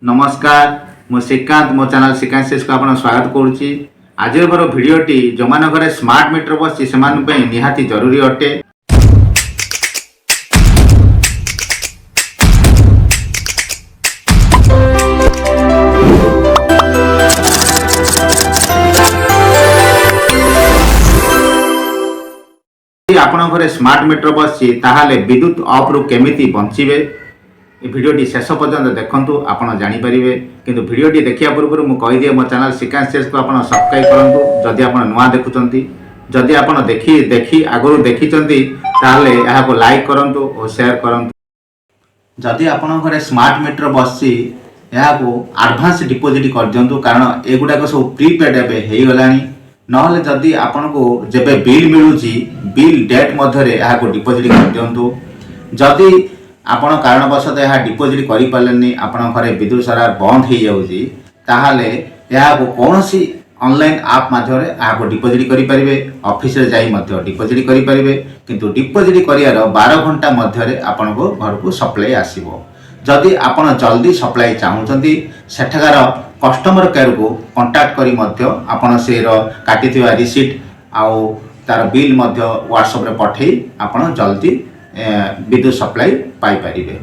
ନମସ୍କାର, ମୁଁ ଶ୍ରୀକାନ୍ତ। ମୋ ଚ୍ୟାନେଲ ଶ୍ରୀକାନ୍ତ ଶେଷକୁ ଆପଣ ସ୍ୱାଗତ କରୁଛି। ଆଜିର ମୋର ଭିଡ଼ିଓଟି ଯେଉଁମାନଙ୍କ ଘରେ ସ୍ମାର୍ଟ ମିଟର ବସିଛି, ସେମାନଙ୍କ ପାଇଁ ନିହାତି ଜରୁରୀ ଅଟେ। ଯଦି ଆପଣଙ୍କ ଘରେ ସ୍ମାର୍ଟ ମିଟର ବସିଛି, ତାହେଲେ ବିଦ୍ୟୁତ ଅଫ୍ରୁ କେମିତି ବଞ୍ଚିବେ, ଏ ଭିଡ଼ିଓଟି ଶେଷ ପର୍ଯ୍ୟନ୍ତ ଦେଖନ୍ତୁ, ଆପଣ ଜାଣିପାରିବେ। କିନ୍ତୁ ଭିଡ଼ିଓଟି ଦେଖିବା ପୂର୍ବରୁ ମୁଁ କହିଦିଏ, ମୋ ଚ୍ୟାନେଲ ଶ୍ରୀକାନ୍ତ ଶେଷକୁ ଆପଣ ସବସ୍କ୍ରାଇବ୍ କରନ୍ତୁ ଯଦି ଆପଣ ନୂଆ ଦେଖୁଛନ୍ତି। ଯଦି ଆପଣ ଦେଖି ଦେଖି ଆଗରୁ ଦେଖିଛନ୍ତି, ତାହେଲେ ଏହାକୁ ଲାଇକ୍ କରନ୍ତୁ ଓ ସେୟାର କରନ୍ତୁ। ଯଦି ଆପଣଙ୍କ ଘରେ ସ୍ମାର୍ଟ ମିଟର ବସିଛି, ଏହାକୁ ଆଡ଼ଭାନ୍ସ ଡିପୋଜିଟ୍ କରିଦିଅନ୍ତୁ, କାରଣ ଏଗୁଡ଼ାକ ସବୁ ପ୍ରିପେଡ୍ ଏବେ ହେଇଗଲାଣି। ନହେଲେ ଯଦି ଆପଣଙ୍କୁ ଯେବେ ବିଲ୍ ମିଳୁଛି, ବିଲ୍ ଡେଟ୍ ମଧ୍ୟରେ ଏହାକୁ ଡିପୋଜିଟ୍ କରିଦିଅନ୍ତୁ। ଯଦି ଆପଣ କାରଣବଶତଃ ଏହା ଡିପୋଜିଟ୍ କରିପାରିଲେନି, ଆପଣଙ୍କ ଘରେ ବିଦ୍ୟୁତ ସରବରାହ ବନ୍ଦ ହେଇଯାଉଛି, ତାହେଲେ ଏହାକୁ କୌଣସି ଅନଲାଇନ୍ ଆପ୍ ମାଧ୍ୟମରେ ଏହାକୁ ଡିପୋଜିଟ୍ କରିପାରିବେ, ଅଫିସରେ ଯାଇ ମଧ୍ୟ ଡିପୋଜିଟ୍ କରିପାରିବେ। କିନ୍ତୁ ଡିପୋଜିଟ୍ କରିବାର 12 ଘଣ୍ଟା ମଧ୍ୟରେ ଆପଣଙ୍କ ଘରକୁ ସପ୍ଲାଇ ଆସିବ। ଯଦି ଆପଣ ଜଲ୍ଦି ସପ୍ଲାଇ ଚାହୁଁଛନ୍ତି, ସେଠାକାର କଷ୍ଟମର କେୟାରକୁ କଣ୍ଟାକ୍ଟ କରି ମଧ୍ୟ ଆପଣ ସେର କାଟିଥିବା ରିସିପ୍ଟ ଆଉ ତାର ବିଲ୍ ମଧ୍ୟ ହ୍ୱାଟ୍ସଆପ୍ରେ ପଠାଇ ଆପଣ ଜଲ୍ଦି ବିଦ୍ୟୁତ ସପ୍ଲାଇ ପାଇପାରିବେ।